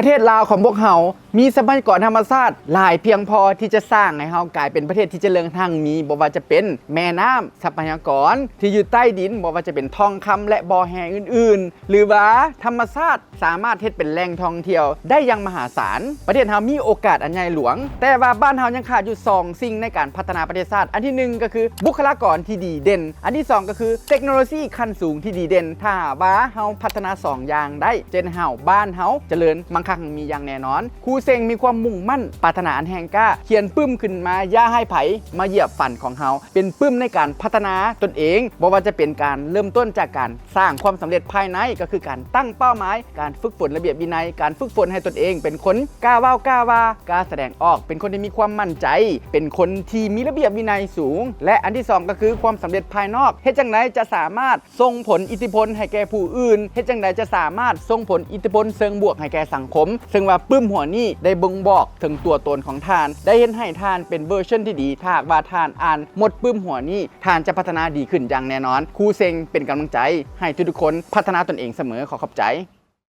ປະເທດລາວຂອງພວກເຮົາມີຊັບພະຍາກອນທຳມະຊາດຫຼາຍພຽງພໍທີ່ຈະສ້າງໃຫ້ເຮົາກາຍເປັນປະເທດທີ່ຈະເລີນຮັ່ງມີ, ບໍ່ວ່າຈະເປັນແມ່ນ້ຳ, ຊັບພະຍາກອນທີ່ຢູ່ໃຕ້ດິນ, ບໍ່ວ່າຈະເປັນທອງຄຳ ແລະ ບໍ່ແຮ່ອື່ນໆ ຫຼືວ່າທຳມະຊາດ ສາມາດເຮັດເປັນແຫຼ່ງທ່ອງທ່ຽວໄດ້ຢ່າງມະຫາສານ. ປະເທດເຮົາມີໂອກາດອັນໃຫຍ່ຫຼວງ, ແຕ່ວ່າບ້ານເຮົາຍັງຂາດຢູ່ສອງສິ່ງໃນການພັດທະນາປະເທດຊາດ. ອັນທີໜຶ່ງກໍຄືບຸກຄະລາກອນທີ່ດີເດັ່ນ, ອັນທີສອງກໍຄືເຕັກໂນໂລຊີຂັ້ນສູງທີ່ດີເດັ່ນ. ຖ້າຫາກວ່າເຮົາພັດທະນາສອງຢ່າງໄດ້ ຈະເຮັດໃຫ້ເຮົາ ບ້ານເຮົາຈະເລີນຮັ່ງມີຢ່າງແນ່ນອນ. ຄູເຊັງມີຄວາມມຸ່ງໝັ້ນປາດຖະໜາອັນແຮງກ້າ, ຂຽນປຶ້ມຂຶ້ນມາ, ຢ່າໃຫ້ໃຜມາຢຽບຝັນຂອງເຮົາ. ເປັນປຶ້ມໃນການພັດທະນາຕົນເອງ, ບໍ່ວ່າຈະເປັນການເລີ່ມຕົ້ນຈາກການ ສ້າງຄວາມສຳເລັດພາຍໃນ ກໍຄືການຕັ້ງເປົ້າໝາຍ, ການຝຶກຝົນລະບຽບວິໄນ, ການຝຶກຝົນໃຫ້ຕົນເອງເປັນຄົນກ້າເວົ້າກ້າວ່າ, ກ້າສະແດງອອກ, ເປັນຄົນທີ່ມີຄວາມໝັ້ນໃຈ, ເປັນຄົນທີ່ມີລະບຽບວິໄນສູງ. ແລະ ອັນທີສອງກໍຄືຄວາມສຳເລັດພາຍນອກ, ເຮັດຈັ່ງໃດຈະສາມາດສົ່ງຜົນອິດທິພົນໃຫ້ແກ່ຜູ້ອື່ນ, ເຮັດຈັ່ງໃດຈະສາມາດສົ່ງຜົນອິດທິພົນເຊີງບວກໃຫ້ແກ່ສັງຄົມ. ເຊິ່ງວ່າປຶ້ມຫົວນີ້ໄດ້ບົ່ງບອກເຖິງຕົວຕົນຂອງທ່ານ, ໄດ້ເຮັດໃຫ້ທ່ານເປັນເວີຊັນທີ່ດີ. ຖ້າຫາກວ່າທ່ານອ່ານໝົດປຶ້ມຫົວນີ້, ທ່ານຈະພັດທະນາດີຂຶ້ນຢ່າງແນ່ນອນ. ຄູເຊັງເປັນກຳລັງໃຈໃຫ້ທຸກໆຄົນພັດທະນາຕົນເອງສະເໝີ. ຂໍຂອບໃຈ.